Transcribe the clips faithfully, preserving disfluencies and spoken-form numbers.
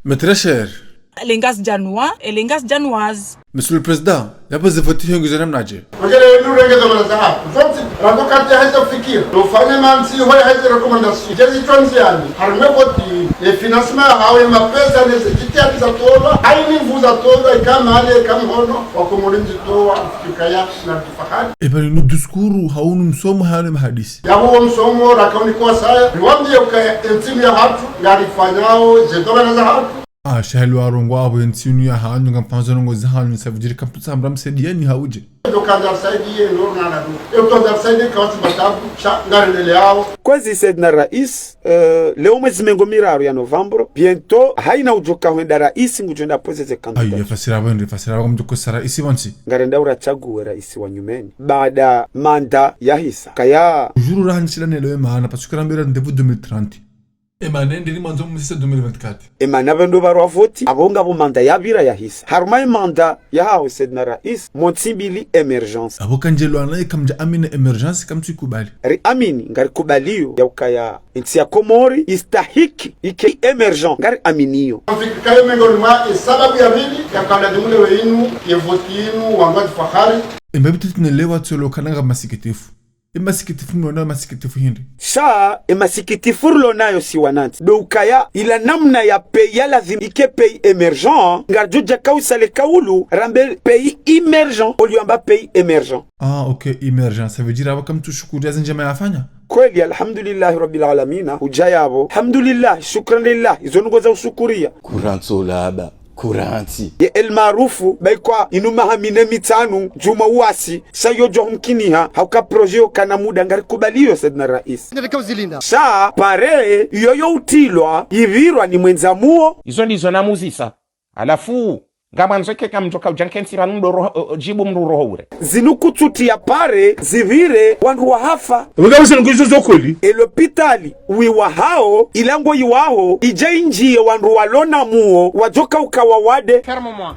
Mes très chers. Les Ngazidjanois et les Ngazidjanoises. Monsieur le Président, yapvo ze voti hiyo ngizo namnadje? Ngele inu renge zo mara zahabu. Zontsi, rako kati ya heza kufikira. Ufanye mantsi, hoya heze recommandation. Djezi tronzi yani. Harumwa voti, le financement, hawe mapesa, ne ze djitihadi zatolwa. Haini nvu zatolwa, ika mali, ika mhono. Wakomori ndzitowa, fikira ya, na fahari. Eba inu discours, haunu msomo, haunu mahadisi. Yapvo wo msomo, rakauni kwa saya, riwambiye ukaya entsi inu yahatru, ngarifanyao, ze dhwamana zahatru. Ah, sha heli warongowa apvo entsi inu yahanyu, ngamfanyizo ndrongoo zahanyu, ça veut dire kamtsu tsamba msaidiyeni hauje. Ndo kandza msaidiye, ndo nana ndo. Ndo kandza msaidiye, kawatsi matabu, sha, ngarendeleao. Kwezi Saidina Rais, eh, leo mwezi mengo miraru ya novembre, bientôt, haina udjoka hwenda rais, ngudjoenda poser ze candidature. Ayi, fasira apvo ende, fasira apvo mdjoko sa rais wantsi. Ngarenda uratsaguwe rais wa nyumeni. Baada mandat yahisa. Kaya. Ujuru raha nishila nelewe maana, parce que rambira ndepvo deux mille trente. Emaana ndiri mwandzo msise deux mille vingt-quatre. Emaana pvendo pvarwa voti, apvo ngapvo mandat yapvira yahisa. Harumwa ye mandat yahaho Saidina Rais, mwantsi mbili émergence. Apvo kandjelwa naye kamdja amini émergence kamtsu ikubali. Riamini, ngarikubaliyo, ya ukaya entsi ya Komori, istahiki, ike émergent, ngariaminiyo. Fikira kayo mengo mwa, e sababu ya pvili, ya kanda dimule we inu, ye voti inu, wangwa djifahari. Emba pvititi nelewa tsolo kana nga masikitifu. Emasikitifu mlonayo masikitifu hindri? Sha, emasikitifu rilonayo si wanantsi. Ndo ukaya, ila namna ya pays ya lazima ike pays émergent, ngardjo dja kausa le kaulu, rambe pays immergent, oliyo amba pays émergent. Ah, ok, immergent. Ça veut dire apvo kamtsu shukuriya ze ndjema yafanya? Kweli, alhamdulillahi rabbil alamina, udja yapvo. Alhamdulillah, shukran lillah, izo ndrongoo za ushukuriya. Kurantso laba. Kurantsi. Ye El Maarouf, baikwa inu maha mine mitsanu, djuma uwasi, sha yo djo humkiniha, hauka projet yo kana muda ngarikubaliyo Saidina Rais. Ngarika uzilinda. Sha, pare, iyo yo utilwa, ipvirwa ni mwendza muo. Izo ndizo namuzisa. Halafu, ngamwandzo eka mdjoka udja nkentsi pvanu ndo roho, o, o, djibu mdru roho ure. Zinu kutsuti ya pare, zipvire, wandru wahafa. Wega wese nguzo zo kweli. E lopitali, wiwahao, ila ngo iwaho, idja indjiye wandru walona muo, wadjoka uka wawade. Ferme-moi.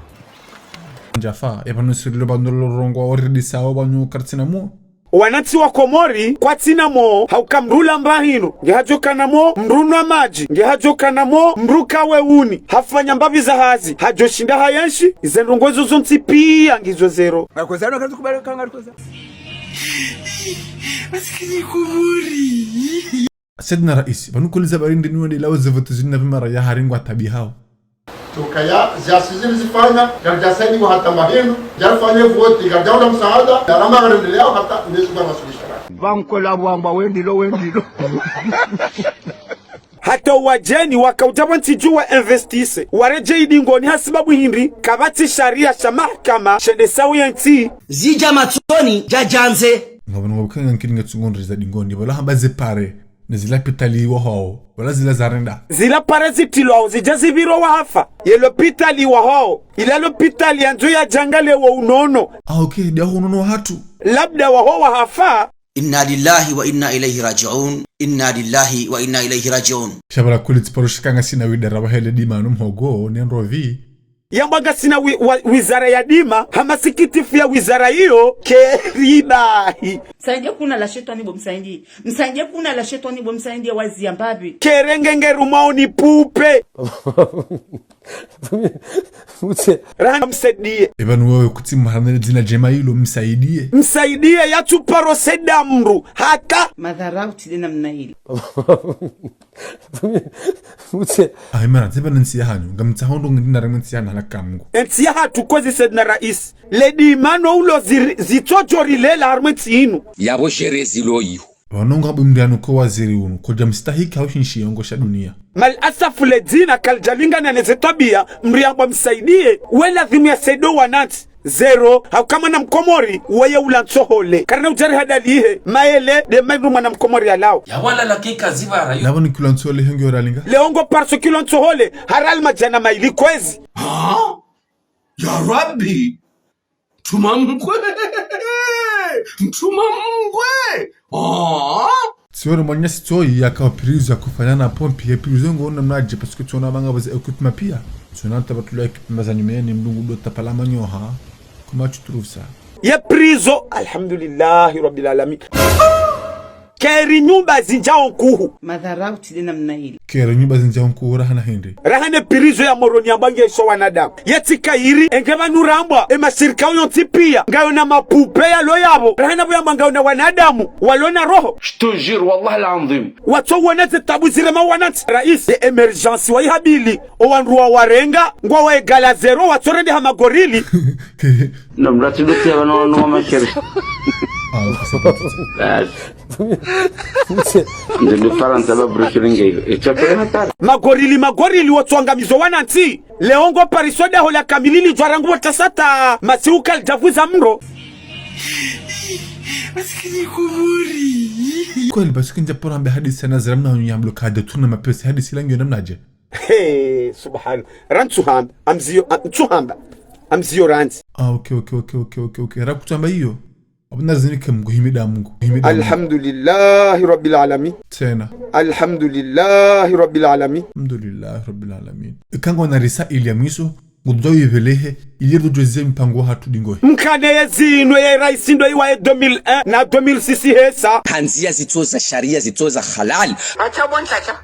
Ndjafa, epvanu sirilo pvanu lo rongowa oridisa wo pvanu karitsina muo. Wanantsi wa Komori, kwatsina muo, hauka mdru lamba hindru, nge hadjoka na muo, mdru nwa madji, nge hadjoka na muo, mdru kawe uni, hafanya mbapvi za hazi, hadjoshinda hayenshi, ize ndrongoo izo zontsi piya ngizo zéro. Ngakoza no kazi kubali ka ngakoza. Masikini Komori. Saidina Rais, pvanu koliza bari ndinu wende lawo ze voti zinu na pvimara ya haringwa tabi hao. Tokaya, ziasi zili zifanya, ngardja saidiwa hata mahinu, ngardja fanya voti, ngardja ona msaada, ndarama ngarendeleao hata, ndezi kwa masuluhisho. Pvankola wamba wendilo, wendilo. Hata wadjeni wakaudja pvo ntsi dju wa investise, waredjeyi dingoni hasibabu hindri, kapvatsi sharia sha mahakama, shendesao ye ntsi. Zidja matsoni, djadjandze. Ngapvo nongo bukanga nkiri ngatsungo ndri za dingoni, pvala hamba ze pare. Ne zila pitali wahao, wala zila zarenda. Zila pare zitilwao, zidja zipviro wahafa. Ye lopitali wahao, ila lopitali yandzo ya djangale wo unono. Ah, ok, ndiya ho unono wahatru. Labda waho wahafa. إنا لله وإنا إليه راجعون. إنا لله وإنا إليه راجعون. Sha pvala kuli tsiparo shikanga sina widara wahele dima no mhogo, ne ndrovi. Yambwa ngasina wi-, wa-, wizara ya dima, ha masikitifu ya wizara iyo, keribahi. Msaidie kuna la shetwani bo msaidie. Msaidie kuna la shetwani bo msaidie wazi ya mbapvi. Kerenge ngerumao ni pupe. Mutse. Raha msaidie. Eba ni wewe kutsi mharane dzina djema ilo msaidie. Msaidie yatsuparo seda mdru. Hata. Madharau tsi de namna ile. Mutse. Ah, imana, tseba na ntsi yahanyu. Ngamtsaho ndo ngina remwe ntsi yahanyu hala kamngu. Entsi yahatru kwezi Saidina Rais. Le dima no ulo ziri-, zitsodjo rilela harumwe ntsi inu. Yabo sherezi lo iho. Wano ngabo mriano ko waziri unu. Kodja mstahiki hau shinshi yongo sha dunia. Mal asafu le dzina kalidjalingana ne ze twabia, mriambo msaidie, we lazimu ya saido wanantsi. Zéro, hauka mwana mkomori, weye ula ntsohole. Karina udjari hadalihe, maele, de maindru mwana mkomori alao. Ya wala la kika zibara yo. Nabo ni kilo ntsohole hengi oralinga? Leongo parce que kilo ntsohole, haral madjana maili kwezi. Ha? Ya Rabbi! Ntuma mkwe! Ntuma mkwe! Ha? Tsione mwananyasi tsoyi yaka prison ya kufanya na pompier, prison ngo ona mnadje, parce que tsiona banga baze équipement pia. Tsiona tabatula équipement za nyumeni, mlungu do tapala manyoha. Comment tu trouves ça? Ye prison, alhamdulillahi rabbil alamin. Keri nyumba zindjao nkuhu. Madharau tsi de namna ile. Keri nyumba zindjao nkuhu raha na hindri. Raha ne prison ya Moroni yambwa nge iswa wanadamu. Yetsi kayiri, enge pvanu rambwa, e mashirika uyo ntsi piya, ngayo na mapupe yalo yapvo. Raha na pvo yambwa ngayo na wanadamu, walo na roho. Je te jure, wallah l'azim. Watso wona ze tabu zirema wanantsi. Rais, e émergence wa ihabili, o wandru wa warenga, ngwa wa egala zéro, watso rendeha magorili. Non, mrati dote ya bana wanu wa mashere. Ah, ok, c'est bon. Ndio Farantsa ba Bruce Lee ngeyo. Echa pele hatari. Magorili, magorili, watso angamizo wanantsi. Leo ngo pariso daho la kamili li djwa rangu watasata. Masiu kalidjavuza mro. Masikini Komori. Kweli, basi kinja pora ambe hadisi ya Nazira mna nyamblo kada tuna mapesa hadisi la ngiyo namnaje. He, subhana. Rantsu hamba, amziyo, a-, ntsu hamba. Amziyo rantsi. Ah, ok, ok, ok, ok, ok, ok. Rakutsamba iyo. Abuna zini ke Mungu, himida Mungu, himida Mungu. Alhamdulillahi Rabbil Alamin. Tsena. Alhamdulillahi Rabbil Alamin. Alhamdulillahi Rabbil Alamin. Ikanga na risa ili ya mwiso, ngudjo yivelehe, ili ridjo djweze mpango wahatru dingohe. Mkane ye zinu ye raisi ndo iwa ye deux mille un na deux mille six hesa. Handziya zitso za sharia, zitso za halali. Acha bon, acha.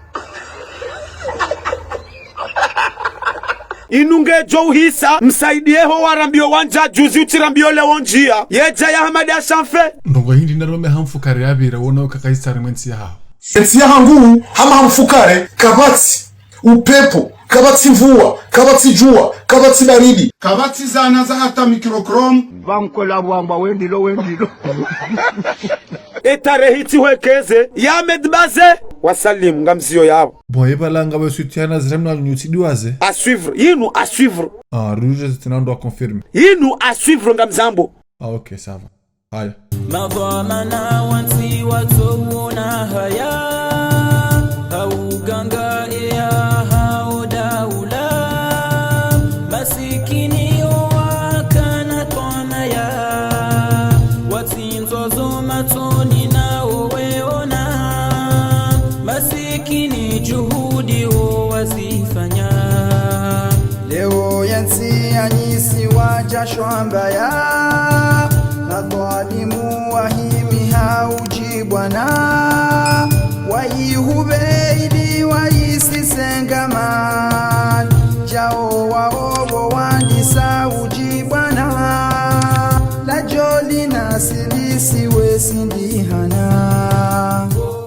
Inu ngedjo uhisa, msaidiye ho warambiyo wandja juzi utsirambiyo leo ndjiya. Yedja ya Hamada Shamfe. Ndrongo hindri ndarome hamfukare yapvira, wona ukaka hisari mwe ntsi yahaho. Ntsi yahangu, hama hamfukare, kapvatsi upepvo, kapvatsi mvua, kapvatsi djuwa, kapvatsi baridi. Kapvatsi zana za hata microchrome. Pvankola wamba wendilo, wendilo. Etarehi tsi hwekeze, ya Ahmed Baze. Wasalimu, ngamziyo yapvo. Bon, ye pvala ngapvo suti ya Nazira mna nyutsi diwaze. À suivre, inu à suivre. Ah, rouge, c'est un endroit confirmé. Inu à suivre ngamzambo. Ah, ok, ça va. Haya. Madhwamana wa ntsi watso wona haya, ha uganga ya ha udaula, masikini owakana twamaya, watsindzwa zo matsoni na oweona, masikini juhudi wo wazifanya. Leo ye ntsi yanyisiwa djasho mbaya, madhwalimu wahimi ha udjibwana, wayihube ili wayisisengama.